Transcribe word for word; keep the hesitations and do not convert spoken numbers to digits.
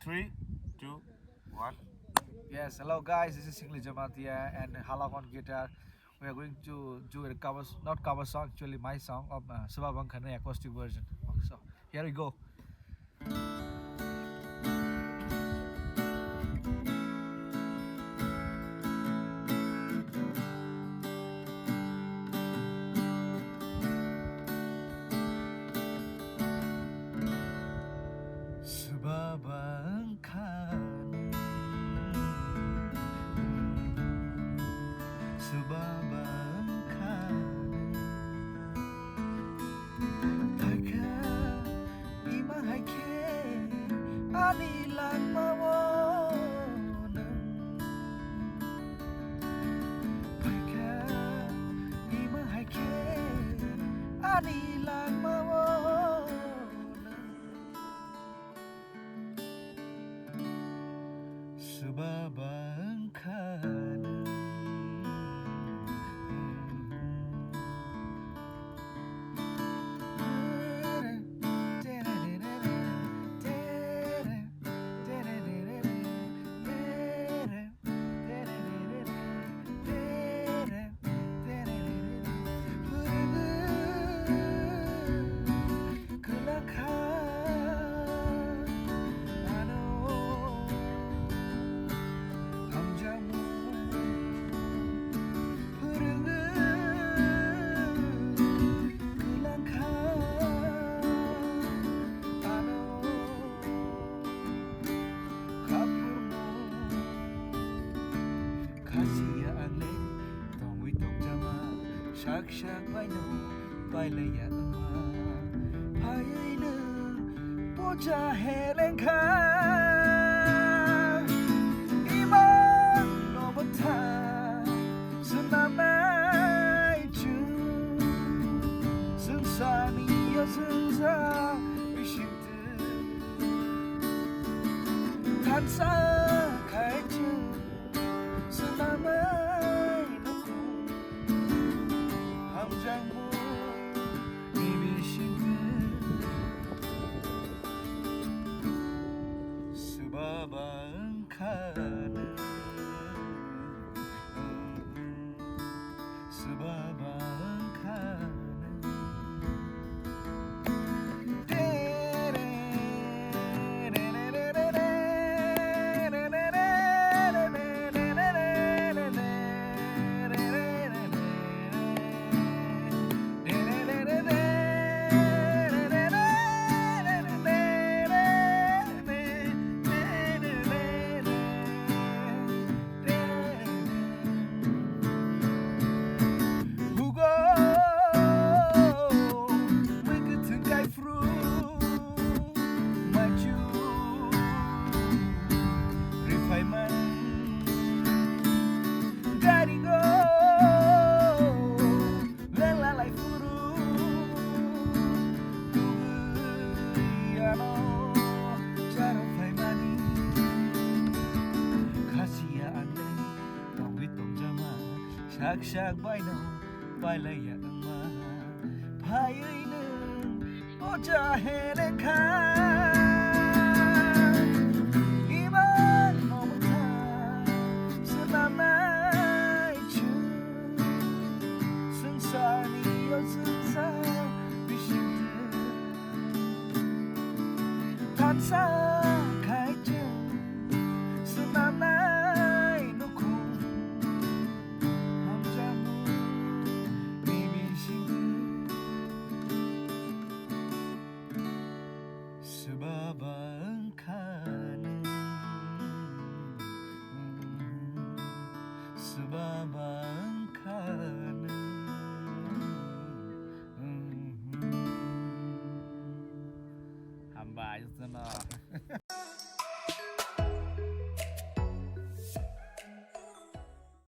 Three, two, one. Yes, hello guys, this is Singli Jamatia and Halak on guitar. We are going to do a cover, not cover song, actually my song of uh, Subha Bangkhani acoustic version. So here we go. Subha bangkhani, subha bangkhani. Phaikha ima hai khe ani langmao nwng. Phaikha ima hai khe ani langmao nwng. Subha bangkhani. Khasiya angle tongwi tongjama, sak sak baino pailaiya wngma. Phaiwi nwng pocha helengkha, imang no bwtha swnamnai chwng, swngcharni yoswngsa bisingtwi thansa khai chwng. Swnamnai nukhung hamjakmung ni bisingtwi swba bangkhani, swba bangkhani. Hugo, mui kwthwng kai phuru, maichu rifai man gari go. Lengla lai phuru tubui ano charo phaimani. Khasiya anle tongwi tongjama, sak sak baino pailaiya wngma. Phaiwi nwng pocha helengkha, imang no bwtha swnamnai chwng. Swngcharni yoswngsa bisingtwi thansa khai chwng swnamnai nukhung hamjakmung ni bisingtwi. Swba bangkhani, swba bangkhani. Hambai jotono.